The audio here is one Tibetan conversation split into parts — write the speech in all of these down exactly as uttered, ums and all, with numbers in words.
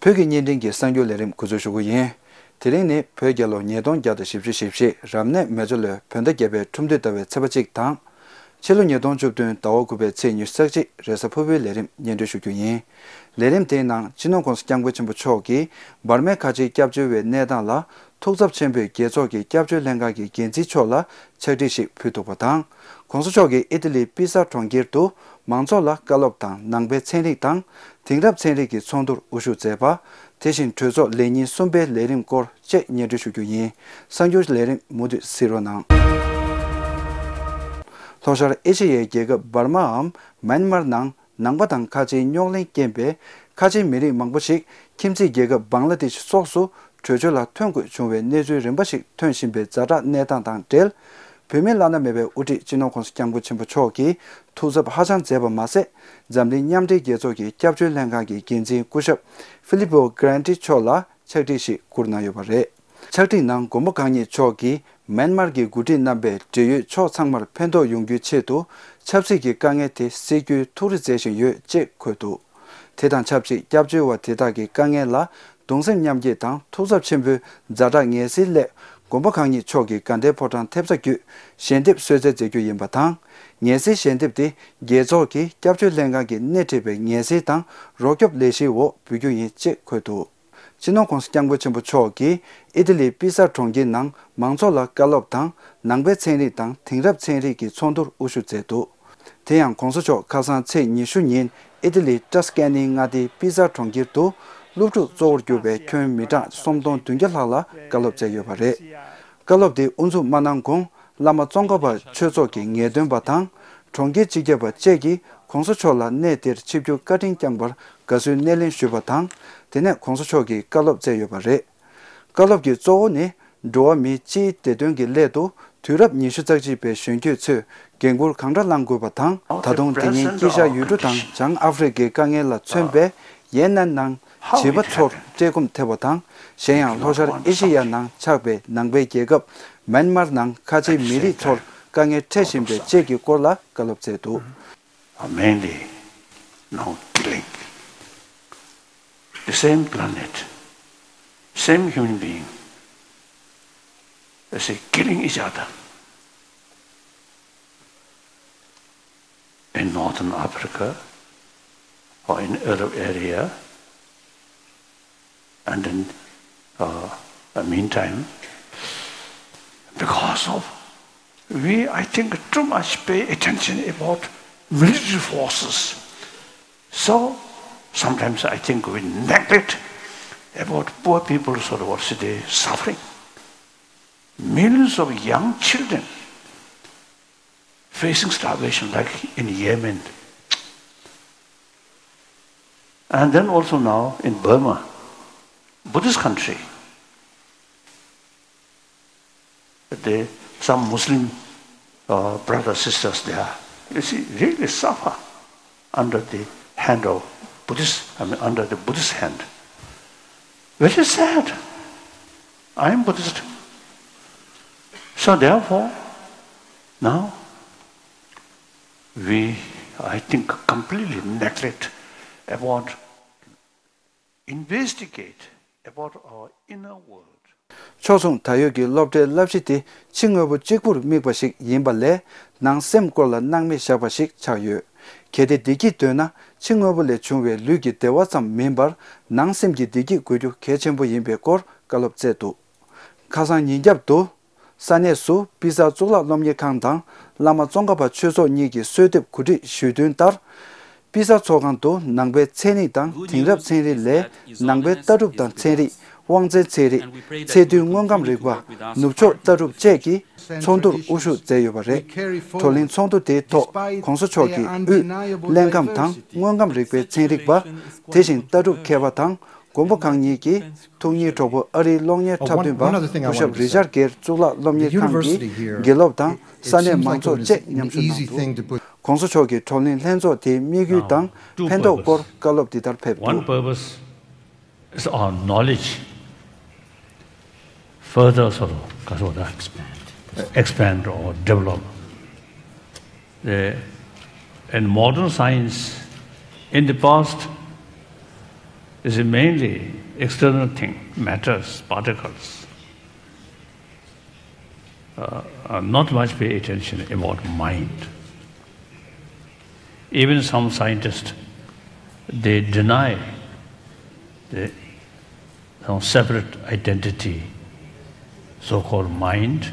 བོད་ཀྱི་བརྙན་འཕྲིན་གྱི་གསར་འགྱུར་ལས་རིམ་འགོ་འཛུགས་ཞུ་གི་ཡིན། དེ་རིང་ནི་བོད་རྒྱལ་ལོ་ཉིས་སྟོང་བརྒྱ་དང་བཞི་བཅུ་ཞེ་བཞི། རབ་གནས་མེ་བྱ་ལོའི་བོད་ཟླ་བརྒྱད་པའི་ཁྲུམས་སྟོད་ཟླ་བའི་ཚེས་པ་གཅིག་དང་། ཕྱི་ལོ་ཉིས་སྟོང་བཅུ་བདུན་ཟླ་བ་དགུ་པའི་ཚེས་ཉི་ཤུ་རྩ་གཅིག་རེས་གཟའ་ཕུར་བུའི་ལས་རིམ་སྙན་སྒྲོན་ཞུ་རྒྱུ་ཡིན། ལས་རིམ་དེའི་ནང་སྤྱི་ནོར་༸གོང་ས་༸སྐྱབས་མགོན་ཆེན་པོ་མཆོག་གིས་འབར་མའི་ཁ་ཆེའི་སྐྱབས་བཅོལ་བའི་གནས་སྟངས་ལ་ཐུགས་འཚབ་ཆེན་པོས་རྒྱལ་ཚོགས་ཀྱི་སྐྱབས་བཅོལ་ལྷན་ཁང་གི་འགན་འཛིན་མཆོག་ལ་ཕྱག་བྲིས་ཤིག་ཕུལ་འདུག་པ་དང་། ༸གོང་ས་མཆོག་གིས་ཨི་ཏི་ལིའི་པི་ས་གྲོང་ཁྱེར་དུ་མང་ཚོགས་ལ་བཀའ་སློབ་དང་ནང་པའི་ཚན་རིག་དང་དེང་རབས་ཚན་རིག་གི་ཚོགས་འདུར་དབུ་བཞུགས་མཛད་པ། དེ་བཞིན་གྲོས་ཚོགས་ལས་ཉིན་གསུམ་པའི་ལས་རིམ་སྐོར་བཅས་སྙན་སྒྲོན་ཞུ་རྒྱུ་ཡིན། གསར་འགྱུར་ལས་རིམ་མུ་མཐུད་གཟིགས་རོགས་གནང་། ལྷོ་ཤར་ཨེ་ཤེ་ཡའི་རྒྱལ་ཁབ་འབར་མའམ་མཱན་མར་ནང་ནང་པ་དང་ཁ་ཆེའི་རྙོག་གླེང་རྐྱེན་པས་ཁ་ཆེའི་མི་རིགས་མང་པོ་ཞིག་ཁྱིམ་མཚེས་རྒྱལ་ཁབ་བང་ལ་དེཤ་སོགས་སུ་བྲོས་བྱོལ་ལ་ཐོན་དགོས་བྱུང་བའི་གནས་ཚུལ་རིམ་པ་ཞིག་ཐོན་བཞིན་པའི་ཛ་དྲག་གནས་སྟངས་དང་འབྲེལ། བོད་མིའི་བླ་ན་མེད་པའི་དབུ་ཁྲིད་སྤྱི་ནོར་༸གོང་ས་༸སྐྱབས་མགོན་ཆེན་པོ་མཆོག་གིས་ཐུགས་འཚབ་ཧ་ཅང་མཛད་པ་མ་ཟད། འཛམ་གླིང་མཉམ་འབྲེལ་རྒྱལ་ཚོགས་ཀྱི་སྐྱབས་བཅོལ་ལྷན་ཁང་གི་འགན་འཛིན་སྐུ་ཞབས་ཧྥི་ལི་པོ་གྷ་རན་ཏི་མཆོག་ལ་ཕྱག་བྲིས་ཤིག་བསྐུར་གནང་ཡོད་པ་རེད། ཕྱག་བྲིས་ནང་མགོན་པོ་གང་ཉིད་མཆོག་གིས་མཱན་མར་གྱི་འགོ་ཁྲིད་རྣམ་པས་འབྲེལ་ཡོད་ཕྱོགས་ཚང་མར་ཕན་ཐོགས་ཡོང་རྒྱུའི་ཆེད་དུ་ཆབ་སྲིད་ཀྱི་དཀའ་ངལ་དེ་སེལ་རྒྱུའི་ཐུགས་རེ་མཛད་བཞིན་ཡོད་ཅེས་འཁོད་འདུག་དེ་དང་ཆབས་ཅིག་སྐྱབས་བཅོལ་བ་དེ་དག་གི་དཀའ་ངལ་ལ་གདུང་སེམས་མཉམ་སྐྱེད་དང་ཐུགས་འཚབ་ཆེན་པོའི་ཛ་དྲག་ངལ་སེལ་སླད་མགོན་པོ་གང་ཉིད་མཆོག་གི་དགའ་ལྡན་ཕོ་བྲང་ཐེབས་རྩ་བརྒྱུད་ཞལ་འདེབས་གསོལ་སྩལ་མཛད་རྒྱུ་ཡིན་པ་དང་། ངལ་སེལ་ཞལ་འདེབས་དེ་རྒྱལ་ཚོགས་ཀྱི་སྐྱབས་བཅོལ་ལྷན་ཁང་གིས་སྣེ་ཁྲིད་པའི་ངལ་སེལ་དང་རོགས་སྐྱོབ་ལས་གཞིའི་འོག་འབུལ་རྒྱུ་ཡིན་ཅེས་འཁོད་འདུག་སྤྱི་ནོར་༸གོང་ས་༸སྐྱབས་མགོན་ཆེན་པོ་མཆོག་གིས་ཨི་ཏི་ལིའི་པི་ས་གྲོང་ཁྱེར་ནང་མང་ཚོགས་ལ་བཀའ་སློབ་དང་ནང་པའི་ཚན་རིག་དང་དེང་རབས་ཚན་རིག་གི་ཚོགས་འདུར་དབུ་བཞུགས་མཛད་འདུག་དེ་ཡང་༸གོང་ས་མཆོག་ཁ་སང་ཚེས་ཉི་ཤུ་ཉིན་ཨི་ཏི་ལིའི་ཏྲ་སི་ཀེ་ནིའི་མངའ་སྡེའི་པི་ས་གྲོང་ཁྱེར་དུ་སློབ་ཕྲུག་གཙོ་བོར་གྱུར་པའི་ཁྱོན་མི་གྲངས་སུམ་སྟོང་བདུན་བརྒྱ་ལྷག་ལ་བཀའ་སློབ་སྩལ་ཡོད་པ་རེད། བཀའ་སློབ་དེ་དབུ་འཛུགས་མ་གནང་གོང་། བླ་མ་ཙོང་ཁ་པ་ཆོས་ཚོགས་ཀྱི་ངེས་སྟོན་པ་དང་། གྲོང་ཁྱེར་སྤྱི་ཁྱབ་པ་བཅས་ཀྱིས་༸གོང་ས་མཆོག་ལ་གནས་དེར་ཆིབས་བསྒྱུར་བཀའ་དྲིན་བསྐྱངས་པར་དགའ་བསུའི་སྣེ་ལེན་ཞུས་པ་དང་། དེ་ནས་༸གོང་ས་མཆོག་གིས་བཀའ་སློབ་སྩལ་ཡོད་པ་རེད། བཀའ་སློབ་ཀྱི་གཙོ་བོ་ནི། འགྲོ་བ་མིའི་སྤྱིའི་བདེ་དོན་གྱི་སླད་དུ་དུས་རབས་ཉི་ཤུ་རྩ་གཅིག་པའི་གཞོན་སྐྱེས་ཚོས་འགན་འཁུར་གང་འདྲ་བླང་དགོས་པ་དང་། ད་དུང་དེ་ཉིན་དཀྱིལ་ཤར་ཡུལ་གྲུ་དང་བྱང་ཨ་ཧྥེ་རི་ཁའི་དཀའ་ངལ་ལ་མཚོན་པའི་ཡེ་ནན་ནང་བྱིས་པ་ཚོར་བཀྲེས་སྐོམ་ཐེབས་པ་དང་། གཞན་ཡང་ལྷོ་ཤར་ཨེ་ཤེ་ཡ་ནང་ཆགས་པའི་ནང་པའི་རྒྱལ་ཁབ་མཱན་མར་ནང་ཁ་ཆེའི་མི་རིགས་ཚོར་དཀའ་ངལ་འཕྲད་བཞིན་པའི་རྐྱེན་གྱི་སྐོར་ལ་བཀའ་སློབ་སྩལ་འདུག Are mainly now killing the same planet, same human being, they say killing each other. In northern Africa or in Arab area, and then, uh, uh, meantime, because of we, I think, too much pay attention about military forces. So sometimes I think we neglect about poor people, sort of, what's the suffering. Millions of young children facing starvation like in Yemen. And then also now in Burma, Buddhist country, they, some Muslim, uh, brothers, sisters there, you see, really suffer under the hand of Buddhist, I mean, under the Buddhist hand. Very sad. I am Buddhist. So therefore, now we, I think, completely neglect about investigate about our inner world. ཕྱོགས་མཚུངས་ད་ཡོད་ཀྱི་སློབ་གྲྭའི་བསླབ་གཞི་དེ་ཕྱི་དངོས་པོ་གཅིག་པུར་དམིགས་པ་ཞིག་ཡིན་པ་ལས་ནང་སེམས་སྐོར་ལ་སྣང་མེད་བཞག་པ་ཞིག་ཆགས་ཡོད། གལ་ཏེ་བདེ་སྐྱིད་འདོད་ན་ཕྱི་དངོས་པོ་ལས་བྱུང་བའི་ལུས་ཀྱི་བདེ་བ་ཙམ་མིན་པར་ནང་སེམས་ཀྱི་བདེ་སྐྱིད་དགོས་རྒྱུ་གལ་ཆེན་པོ་ཡིན་པའི་སྐོར་བཀའ་སློབ་སྩལ་འདུག་ཁ་སང་ཉིན་རྒྱབ་ཏུ། ས་གནས་སུ་པི་ས་གཙུག་ལག་སློབ་གཉེར་ཁང་དང་བླ་མ་ཙོང་ཁ་པ་ཆོས་ཚོགས་གཉིས་ཀྱིས་གསོལ་འདེབས་གོ་སྒྲིག་ཞུས་དོན་ལྟར། པི་ས་ཚོགས་ཁང་དུ་ནང་པའི་ཚན་རིག་དང་དེང་རབས་ཚན་རིག་ལས་ནང་པའི་ལྟ་གྲུབ་དང་ཚན་རིག་དབང་རྩའི་ཚན་རིག་ཚད་རྡུལ་དངོས་ཁམས་རིག་པ། ནུབ་ཕྱོགས་ལྟ་གྲུབ་བཅས་ཀྱི་ཚོགས་འདུར་དབུ་བཞུགས་མཛད་ཡོད་པ་རེད། བགྲོ་གླེང་ཚོགས་འདུ་དེའི་ཐོག་༸གོང་ས་མཆོག་གིས་དབུས་ཀླན་ཁམས་དང་དངོས་ཁམས་རིག་པའི་ཚན་རིག་པ། དེ་བཞིན་ལྟ་གྲུབ་མཁས་པ་དང་མགོན་པོ་གང་ཉིད་ཀྱི་ཐུགས་མཉེས་གྲོགས་པོ་ཨ་རིའི་གློག་བརྙན་འཁྲབ་སྟོན་པ་སྐུ་ཞབས་རི་ཅར་གེར་གཙུག་ལག་སློབ་གཉེར་ཁང་གི་དགེ་སློབ་དང་ས་གནས་མང་ཚོགས་བཅས་མཉམ་ཞུགས་གནང་འདུག ༸གོང་ས་མཆོག་གིས་བགྲོ་གླེང་ལྷན་ཚོགས་དེའི་དམིགས་ཡུལ་དང་ཕན་ཐོགས་སྐོར་བཀའ་སློབ་འདི་ལྟར་ཕེབས་འདུག One purpose is our knowledge further sort of, expand, expand or develop. The, in modern science, in the past, It's mainly external thing, matters, particles. Uh, uh, not much pay attention about mind. Even some scientists, they deny the some separate identity, so-called mind,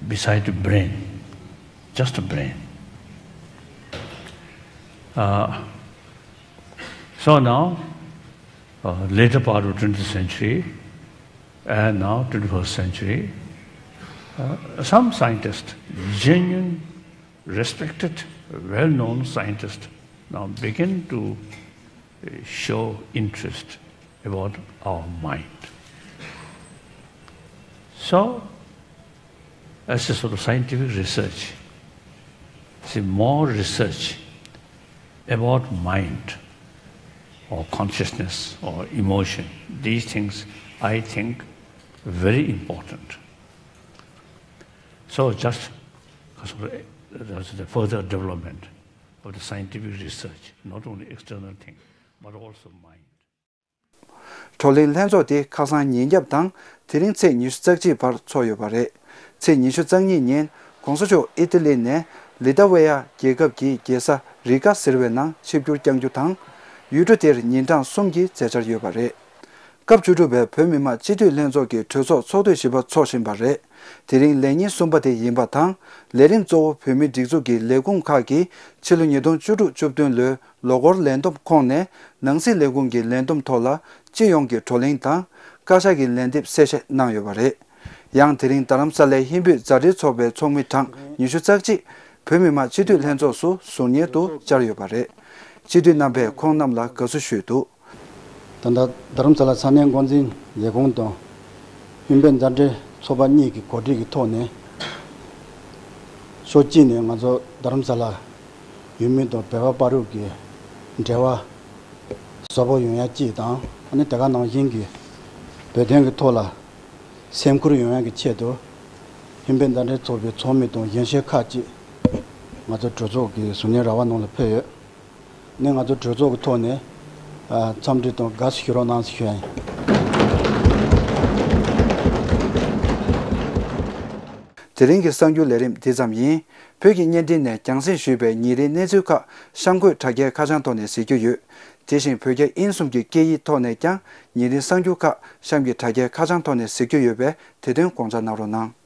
beside the brain, just the brain. Uh, so now, uh, later part of twentieth century, and now twenty-first century, uh, some scientists, genuine, respected, well-known scientists, now begin to uh, show interest about our mind. So, as a sort of scientific research, see more research about mind or consciousness or emotion, these things I think very important. So just sort of, uh, that's the further development of the scientific research, not only external thing, but also mind. བགྲོ་གླེང་ལྷན་ཚོགས་དེ་ཁ་སང་ཉིན་རྒྱབ་དང་དེ་རིང་ཚེས་ཉི་ཤུ་རྩ་གཅིག་བར་འཚོགས་ཡོད་པ་རེད། ཚེས་ཉི་ཤུ་རྩ་གཉིས་ཉིན་༸གོང་ས་མཆོག་ཨི་ཏི་ལི་ནས་ལི་ཏ་ཝེ་ཡ་རྒྱལ་ཁབ་ཀྱི་རྒྱལ་ས་རི་ཀ་ཟེར་བའི་ནང་ཆིབས་བསྒྱུར་བསྐྱང་རྒྱུ་དང་། ཡུལ་གྲུ་དེར་ཉིན་གྲངས་གསུམ་གྱི་མཛད་འཆར་ཡོད་པ་རེད། སྐབས་བཅུ་དྲུག་པའི་བོད་མི་མང་སྤྱི་འཐུས་ལྷན་ཚོགས་ཀྱི་གྲོས་ཚོགས་ཚོགས་དུས་བཞི་པ་འཚོགས་བཞིན་པ་རེད། དེ་རིང་ལས་ཉིན་གསུམ་པ་དེ་ཡིན་པ་དང་། ལས་རིམ་གཙོ་བོ་བོད་མིའི་སྒྲིག་འཛུགས་ཀྱི་ལས་ཁུངས་ཁག་གིས་ཕྱི་ལོ་ཉིས་སྟོང་བཅུ་དྲུག་བཅུ་བདུན་ལོའི་ལོ་འཁོར་ལས་བསྡོམས་ཁོངས་ནས་ནང་སྲིད་ལས་ཁུངས་ཀྱི་ལས་བསྡོམས་ཐོག་ལ་སྤྱི་ཡོངས་ཀྱི་བགྲོ་གླེང་དང་བཀའ་ཤག་གི་ལན་འདེབས་གསལ་བཤད་གནང་ཡོད་པ་རེད། ཡང་དེ་རིང་རྡ་རམ་ས་ལའི་ཧིན་བོད་མཛའ་འབྲེལ་ཚོགས་པའི་ཚོགས་མི་གྲངས་ཉི་ཤུ་རྩ་གཅིག་བོད་མི་མང་སྤྱི་འཐུས་ལྷན་ཚོགས་སུ་ཟུར་ཉན་དུ་བཅར་ཡོད་པ་རེད། སྤྱི་འཐུས་རྣམ་པས་ཁོང་རྣམས་ལ་དགའ་བསུ་ཞུས་འདུག་ད་ལྟ་རྡ་རམ་ས་ལ་ས་གནས་འགོ་འཛིན་ལས་ཁུངས་དང་ཧིན་བོད་མཛའ་འབྲེལ་ཚོགས་པ་གཉིས་ཀྱི་གོ་སྒྲིག་གི་ཐོག་ནས། ཕྱོགས་གཅིག་ནས་ང་ཚོ་རྡ་རམ་ས་ལ་ཡུལ་མི་དང་བོད་པ་བར་དུ་གི་འབྲེལ་བ་བཟོ་པོ་ཡོང་ཡ་གཅིག་དང་། ཨ་ནི་དེ་ག་ནང་བཞིན་གྱི་བོད་དོན་གྱི་ཐོག་ལ་སེམས་ཁུར་ཡོང་ཡ་གི་ཆེད་དུ་ཧིན་བོད་མཛའ་འབྲེལ་ཚོགས་པའི་ཚོགས་མི་དང་གཞན་ཤོས་ཁག་ཅིག་ང་ཚོ་གྲོས་ཚོགས་ཀྱི་ཟུར་ཉན་ར་བ་ནང་ལ་ཕེབས་ཡོད། ནི་ང་ཚོ་གྲོས་ཚོགས་ཀྱི་ཐོག་ནས་འཚམས་འདྲི་དང་དགའ་བསུ་ཞུ་རོགས་གནང་ཞུ་ཡ་ཡིན། དེ་རིང་གི་གསར་འགྱུར་ལས་རིམ་འདི་ཙམ་ཡིན། བོད་ཀྱི་བརྙན་འཕྲིན་ནས་རྒྱང་སྲིང་ཞུས་པའི་ཉིན་རེའི་གནས་ཚུལ་ཁག་གཤམ་འཁོད་དྲ་རྒྱའི་ཁ་བྱང་ཐོག་ནས་གཟིགས་རྒྱུ་ཡོད། དེ་བཞིན་བོད་རྒྱ་དབྱིན་གསུམ་གྱི་སྐད་ཡིག་ཐོག་ནས་ཀྱང་ཉིན་རེའི་གསར་འགྱུར་ཁག་གཤམ་གྱི་དྲ་རྒྱའི་ཁ་བྱང་ཐོག་ནས་གཟིགས་རྒྱུ་ཡོད་པས་དེ་དོན་དགོངས་འཇགས་གནང་རོགས་གནང་།